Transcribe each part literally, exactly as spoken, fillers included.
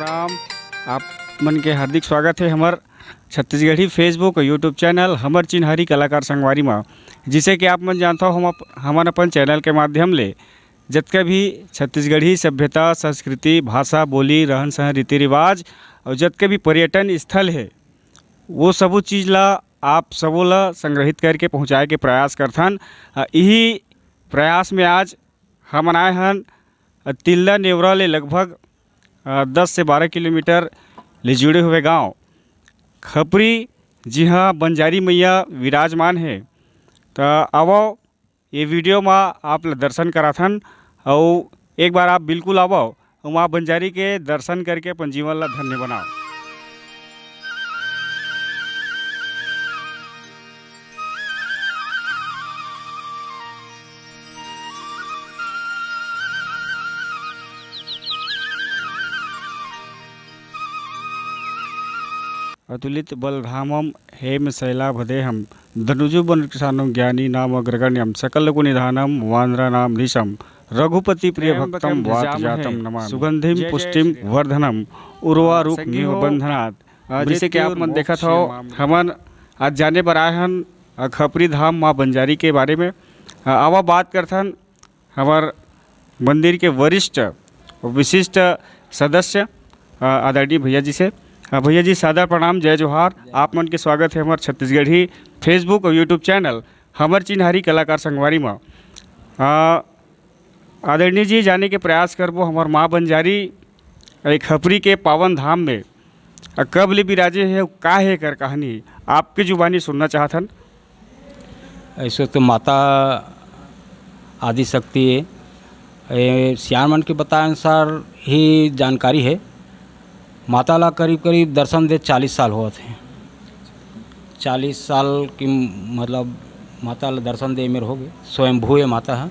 राम, आप मन के हार्दिक स्वागत है हमर छत्तीसगढ़ी Facebook और YouTube चैनल हमर चिन्हारी कलाकार संगवारी मा। जिसे कि आप मन जानथव, हम अप-, हमन अपन चैनल के माध्यम ले जतका भी छत्तीसगढ़ी सभ्यता, संस्कृति, भाषा, बोली, रहन सहन, रीति रिवाज और जतके भी पर्यटन स्थल है, वो सबो चीज ला आप सबो ला संग्रहित करके पहुँचाए के प्रयास करथन। अ, इही प्रयास में आज हमन आए हन, अ, तिल्दा नेवरा ले लगभग, अ, दस से बारह किलोमीटर ले जुड़े हुए गांव खपरी, जिहां बंजारी मैया विराजमान है। त आवव, ये वीडियो मा आप ला दर्शन कराथन, अउ एक बार आप बिल्कुल आवव, अउ माँ बंजारी के दर्शन करके अपन जीवन ला धन्य बनाव। अतुलित बलधामम हेम शैलाभदेहम, धनुजु बन किसानम ज्ञानी नाम अग्रगण्यम, सकल गुण निधानम वानरा नाम धीशम, रघुपति प्रिय भक्तम वात जातम नमामि। सुगंधिम पुष्टिम वर्धनम, उर्वा रूप मिव बंधनात्। जैसे कि आप मन देखत हो, हमन आज जाने बर आए हन, अ, खपरी धाम माँ बंजारी के बारे में। अ, आवा बात करथन हमर मंदिर के वरिष्ठ और विशिष्ट सदस्य, अ, आदरणीय भैया जी से। अ, भैया जी, सादर प्रणाम, जय जोहार। आप मन के स्वागत है हमर छत्तीसगढ़ी Facebook और YouTube चैनल हमर चिन्हारी कलाकार संगवारी मा। अ, आदरणीय जी, जाने के प्रयास करबो हमर माँ बंजारी, ए खपरी के पावन धाम में, अ, कब ले विराजे है, का है एकर कहानी, आपके जुबानी सुनना चाहत हन। ऐसे तो माता आदि शक्ति है। ए, सियान मन के बताए अनुसार ही जानकारी है। माता ला करीब करीब दर्शन दे चालीस साल होत हे। चालीस साल की, मतलब, माता ला दर्शन दे मेर हो गए। स्वयंभू ये माता है।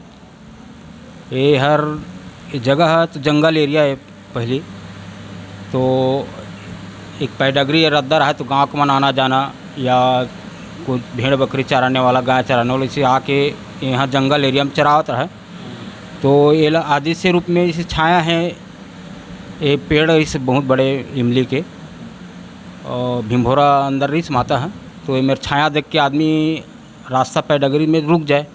ये हर, ये जगह है तो जंगल एरिया है पहली, तो एक पैडगरी या रद्दा रहा तो गाँव के मन आना जाना या कुछ भेड़ बकरी चराने वाला, गाय चराने वाला, इसे आके यहाँ जंगल एरिया में चरावत रहे। तो ये ला आदि से रूप में इसे छाया है। ये पेड़ इस बहुत बड़े इमली के, और भिंभोरा अंदर रहीस माता है, तो ये मेर छाया देख के आदमी रास्ता पैडगरी में रुक जाए।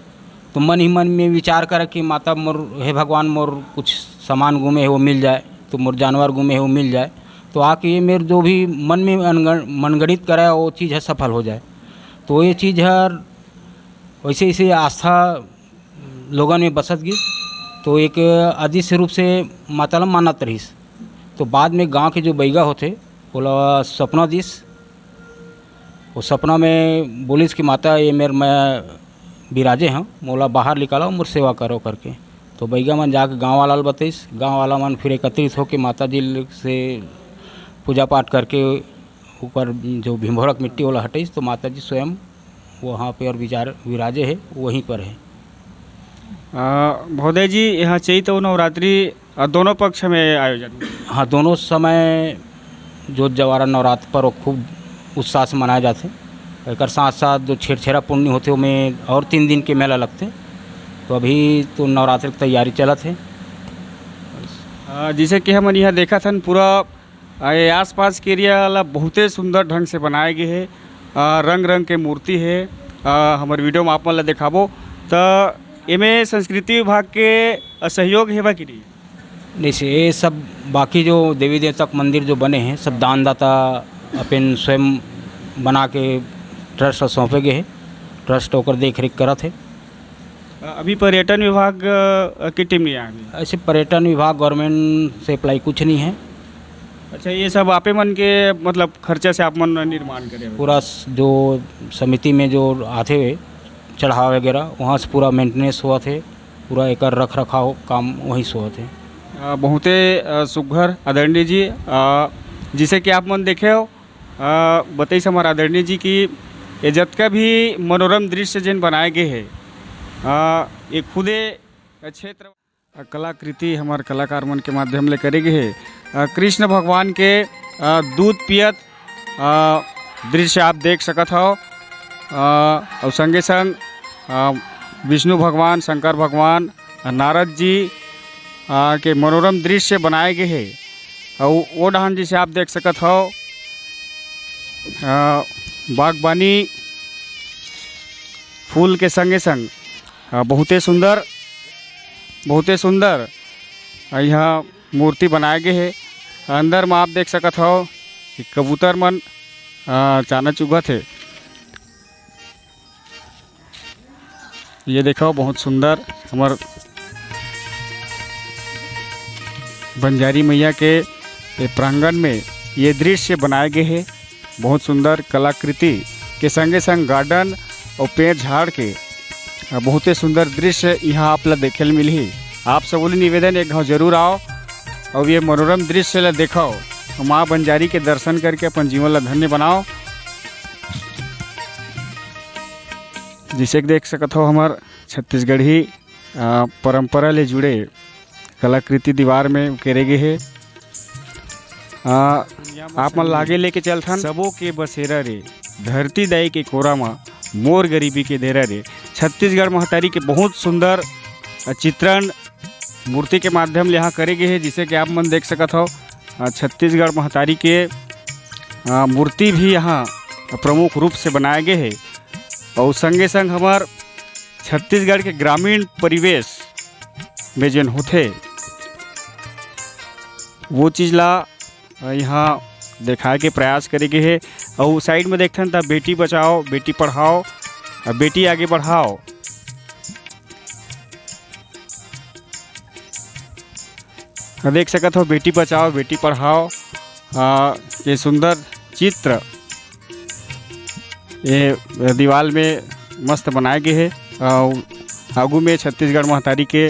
तो मन ही मन में विचार करे कि माता मोर, हे भगवान, मोर कुछ सामान गुमे है वो मिल जाए, तो मोर जानवर गुमे है वो मिल जाए। तो आके ये मेरे जो भी मन में अनगण-, मनगणित करे वो चीज़ है सफल हो जाए। तो ये चीज़ है वैसे, इसे आस्था लोगन में बसत गिस, तो एक अदृश्य रूप से माता ला मानत रहिस। तो बाद में गांव के जो बैगा होथे, ओला सपना दिस। वो सपना में बोलिस कि माता, ये मेर मैं बिराजे हंव, मोला बाहर निकालो, मोर सेवा करो करके। तो बैगा मन जाके गांव वाला ल बतइस। गांव वाला मन फिर एकत्रित होके माता जी से पूजा पाठ करके ऊपर जो भिंभोरक मिट्टी ओला हटइस, तो माता जी स्वयं वहाँ पे और विचार विराजे है, वहीं पर है। आ, महोदय जी, यहाँ चैत और नवरात्रि, आ, दोनों पक्ष में आयोजन? हाँ, दोनों समय जो जवारा नवरात्र पर्व खूब उत्साह से मनाया जाथे। एकर साथ साथ जो छेरछेरा पुन्नी होथे, ओमे और तीन दिन के मेला लगथे। तो अभी तो नवरात्र की तैयारी चलत है। आ, जैसे कि हमन यहाँ देखत हन, पूरा आ, ये आसपास के एरिया ला बहुते सुंदर ढंग से बनाए गे हे। आ, रंग रंग के मूर्ति हे। आ, हमर वीडियो में आप मन ला देखाबो, त एमे संस्कृति विभाग के, आ, सहयोग हेबा कि नहीं? नहीं से, ये सब बाकी जो देवी देवता के मंदिर जो बने हैं, सब दानदाता अपन स्वयं बना के ट्रस्ट ला सौंपे गए हैं। ट्रस्ट ओकर देख रेख करत है। अ, अभी पर्यटन विभाग, अ, की टीम नहीं आए अभी? ऐसे पर्यटन विभाग, गवर्नमेंट से अप्लाई कुछ नहीं है। अच्छा, ये सब आपे मन के, मतलब, खर्चा से आप मन निर्माण करे हो? पूरा स-, जो समिति में जो आथे हुए चढ़ावा वगैरह, वहाँ से पूरा मेंटेनेंस होवत हे, पूरा एकर रख रखाव काम वहीं से होवत हे। अ, बहुते, अ, सुघर आदरणीय जी, अ, जिसे कि आप मन देखे हो, अ, बतइस हमर आदरणीय जी कि ये जतका भी मनोरम दृश्य जेन बनाए गे हे, अ, ये खुदे क्षेत्र, अ, कलाकृति हमर कलाकार मन के माध्यम ले करे गे हे। अ, कृष्ण भगवान के, अ, दूध पियत, अ, दृश्य आप देख सकत हव, अ, अउ संगे संग, अ, विष्णु भगवान, शंकर भगवान, अ, नारद जी, अ, के मनोरम दृश्य बनाए गे हे। अउ वो डहान जैसे आप देख सकत हव, अ, बागबानी फूल के संगे संग, अ, बहुते सुंदर, बहुते सुंदर, अ, यहाँ मूर्ति बनाए गे हे। अंदर म आप देख सकत हव कि कबूतर मन, अ, चाना चुगत हे। ये देखो, बहुत सुंदर हमर बंजारी मैया के ये प्रांगण में ये दृश्य बनाए गे हे। बहुत सुंदर कलाकृति के संगे संग garden अउ पेड़ झाड़ के, अ, बहुते सुंदर दृश्य यहाँ आप ला देखे ल मिलही। आप सबो ले निवेदन, एक घाव जरूर आओ अउ ये मनोरम दृश्य ला देखो, माँ बंजारी के दर्शन करके अपन जीवन ला धन्य बनाओ। जैसे कि देख सकत हो, हमर छत्तीसगढ़ी, अ, परंपरा ले जुड़े कलाकृति दीवार में उकेरे गे हे। अ, आप मन लागे लेके चलथन। सबो के बसेरा रे, धरती दाई के कोरा म, मोर गरीबी के डेरा रे। छत्तीसगढ़ महतारी के बहुत सुंदर, अ, चित्रण मूर्ति के माध्यम ले यहाँ करे गे हे, जिसे कि आप मन देख सकत हो। अ, छत्तीसगढ़ महतारी के, अ, मूर्ति भी यहाँ प्रमुख रूप से बनाए गे हे। अउ संगे संग हमर छत्तीसगढ़ के ग्रामीण परिवेश में जेन होथे, वो चीज ला, अ, यहाँ देखाए के प्रयास करे गे हे। अउ side में देखथन त बेटी बचाओ, बेटी पढ़ाओ, अ, बेटी आगे बढ़ाओ। देख सकत हो, बेटी बचाओ, बेटी पढ़ाओ, आ, ये सुंदर चित्र ये दीवाल में मस्त बनाए गे हे। आ, आगू में छत्तीसगढ़ महतारी के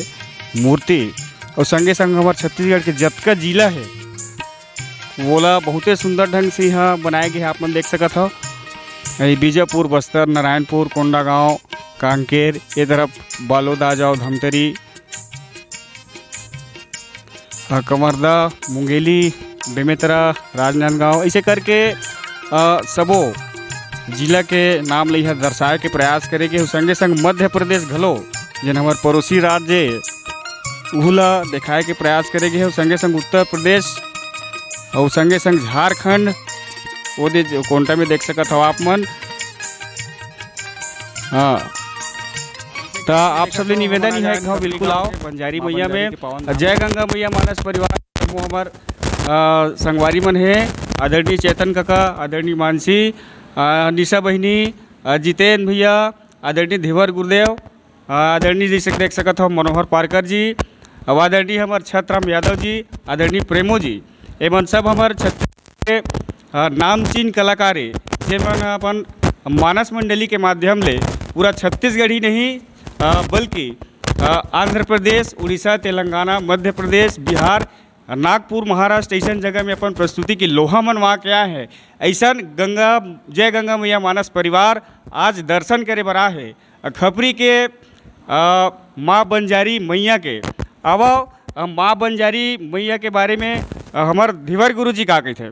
मूर्ति अउ संगे संग हमर छत्तीसगढ़ के जतका जिला हे, वोला बहुते सुंदर ढंग से यहाँ बनाए गे हे। आप मन देख सकत हो, ये बीजापुर, बस्तर, नारायणपुर, कोंडागांव, कांकेर, ये तरफ बालोद आ जाओ, धमतरी, अ, कवर्धा, मुंगेली, बेमेतरा, राजनांदगांव, ऐसे करके, अ, सबो जिला के नाम ल इहाँ दर्शाए के प्रयास करे गे हे। संगे संग मध्य प्रदेश घलो, जेन हमर पड़ोसी राज्य, उहू ला देखाए के प्रयास करे गे हे। संगे संग उत्तर प्रदेश अउ संगे संग झारखंड, वो दे कोंटा में देख सकत हव आप मन। हाँ, त आप सबले निवेदन इहाँ एक घाव बिल्कुल आओ बंजारी मैया में। जय गंगा मैया मानस परिवार, वो हमर, अ, संगवारी मन हे, आदरणीय चेतन काका, आदरणीय मानसी, अ, निशा बहिनी, अ, जितेन भैया, आदरणीय धीवर गुरुदेव, अ, आदरणीय जी से देख सकत हो मनोहर पारकर जी, अउ आदरणीय हमर छतराम यादव जी, आदरणीय प्रेमो जी, ये मन सब हमर छत्तीसगढ़ के, अ, नामचीन कलाकार हे, जेमन अपन मानस मंडली के माध्यम ले पूरा छत्तीसगढ़ ही नहीं, अ, बल्कि, अ, आंध्र प्रदेश, उड़ीसा, तेलंगाना, मध्य प्रदेश, बिहार, नागपुर, महाराष्ट्र, ऐसन जगह में अपन प्रस्तुति के लोहा मनवा के आए हैं। ऐसन गंगा, जय गंगा मैया मानस परिवार आज दर्शन करे बर आ है। खपरी के, अ, माँ बंजारी मैया के। अब, अ, माँ बंजारी मैया के बारे में, अ, हमर धीवर गुरु जी का कहिथे?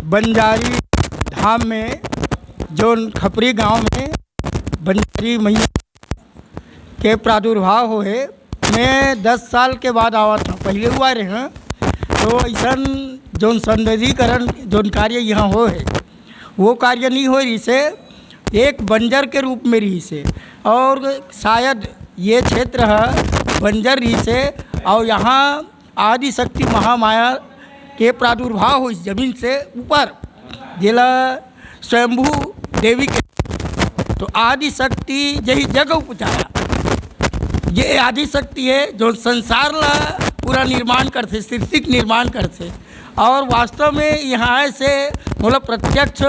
बंजारी धाम में, जोन खपरी गांव में बंजारी मैया के प्रादुर्भाव होहे, मैं दस साल के बाद आवत हूँ, पहले हुआ रहे हैं। तो ऐसन जोन सौंदर्यीकरण, जोन कार्य यहाँ होहे, वो कार्य नहीं हो रहिसे, एक बंजर के रूप में रहिसे। और शायद ये क्षेत्र है बंजर रहिसे, और यहाँ आदिशक्ति महामाया के प्रादुर्भाव हो इस जमीन से ऊपर, जेला स्वयंभू देवी के, तो आदिशक्ति यही जगह उपजाया। ये आदिशक्ति है जो संसार ला पूरा निर्माण करथे, सृष्टि के निर्माण करथे। और वास्तव में यहाँ आए से मोला प्रत्यक्ष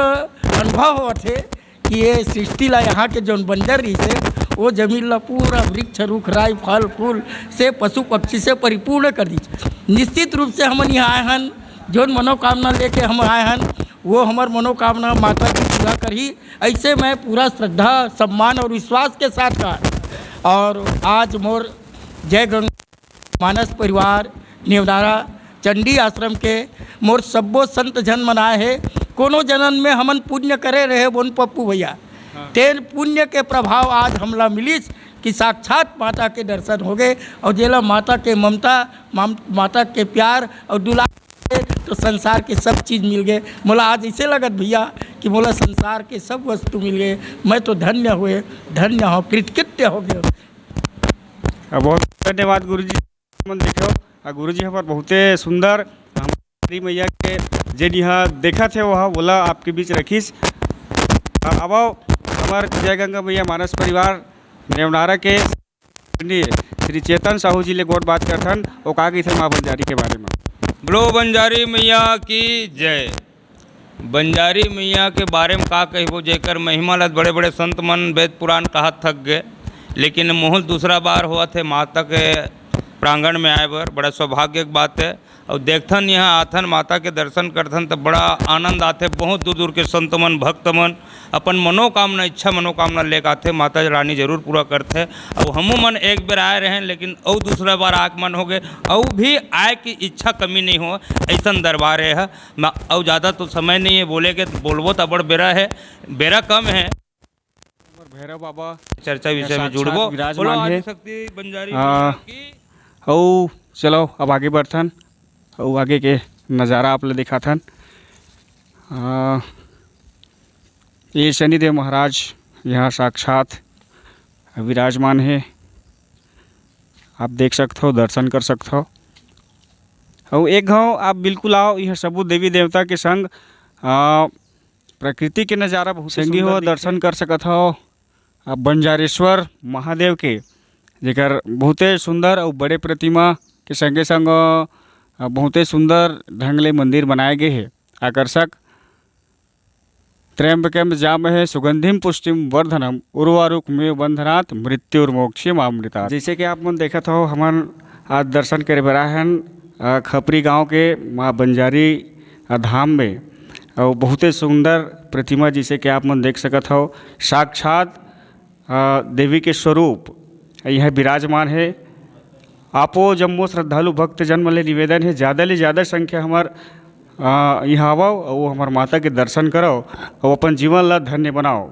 अनुभव होवत हे कि ये सृष्टि ला, यहाँ के जोन बंजर रहिसे, वो जमीन ला पूरा वृक्ष, रुख, राई, फल, फूल से, पशु पक्षी से परिपूर्ण कर दीजिए। निश्चित रूप से हमन यहाँ आए हन, जोन मनोकामना लेके हम आए हन, वो हमर मनोकामना माता जी पूरा करही। ऐसे मैं पूरा श्रद्धा, सम्मान और विश्वास के साथ कहा। और आज मोर जय गंगा मानस परिवार नेवदारा चंडी आश्रम के मोर सब्बो संत जन मन आए हे। कोनो जन्म में हमन पुण्य करे रहे बोन पप्पू भैया, हाँ। तेन पुण्य के प्रभाव आज हमला मिलिस। कि साक्षात माता के दर्शन हो गए और जेला माता के ममता, माम-, माता के प्यार और दुलार, तो संसार के सब चीज मिल गए। मोला आज ऐसे लगत भैया कि मोला संसार के सब वस्तु मिल गए। मैं तो धन्य हुए, धन्य हो, कृतकृत्य हो गए। बहुत धन्यवाद गुरुजी। मन देखो, गुरुजी हमर बहुते सुंदर, हमर मैया के जे निहा देखत हे वह बोला आपके बीच रखिस। अब हमर जय गंगा मैया मानस परिवार नेवनारा के श्री चेतन साहू जी ले गोठ बात करथन। वो का कहिथे माँ बंजारी के बारे में? बोलो बंजारी मैया की जय। बंजारी मैया के बारे में का कहिबो, जेकर महिमा ला बड़े बड़े संत मन वेद पुराण कहा थक गए, लेकिन मोहल दूसरा बार होवत हे माता के प्रांगण में आए बर। बड़ा सौभाग्य के बात है। और देखथन यहाँ आथन माता के दर्शन करथन तो बड़ा आनंद आथे। बहुत दूर दूर के संत मन भक्त मन अपन मनोकामना इच्छा मनोकामना लेके आथे, माता रानी जरूर पूरा करथे। और हमू मन एक बेर आए रहे लेकिन और दूसरा बार आके मन हो गए, और भी आए की इच्छा कमी नहीं हो। ऐसा दरबार है। मैं और ज़्यादा तो समय नहीं है बोले के, बोलबो तो बड़ बेरा है, बेरा कम है। भैरव बाबा चर्चा विषय में जुड़बो। विराजमान है। शक्ति बंजारी हाँ। की। ओ चलो अब आगे बढ़थन, ओ आगे के नज़ारा आप ले दिखाथन। ये शनिदेव महाराज यहाँ साक्षात विराजमान है। आप देख सकते हो, दर्शन कर सकते हो। और एक घाव आप बिल्कुल आओ, यह सबू देवी देवता के संग आ, प्रकृति के नज़ारा बहुत संगी हो दर्शन कर सकत हो। आप बंजारेश्वर महादेव के, जेकर बहुते सुंदर और बड़े प्रतिमा के संगे संग बहुते सुंदर ढंग ले मंदिर बनाए गए है। आकर्षक त्र्यंबकम जामहे सुगंधिम पुष्टिम वर्धनम उर्वारुकमेव बंधनात् मृत्युर्मोक्षमामृतात्। जैसे कि आप मन देखत हो, हमन आज दर्शन करे बर आए हन खपरी गांव के माँ बंजारी धाम में। और बहुते सुंदर प्रतिमा, जैसे कि आप मन देख सकत हो, साक्षात देवी के स्वरूप यहाँ विराजमान है। आपो जम्मो श्रद्धालु भक्त जन मन ले निवेदन है, ज़्यादा ले ज़्यादा संख्या हमर यहाँ आवव और हमार माता के दर्शन करव और अपन जीवन ला धन्य बनाओ।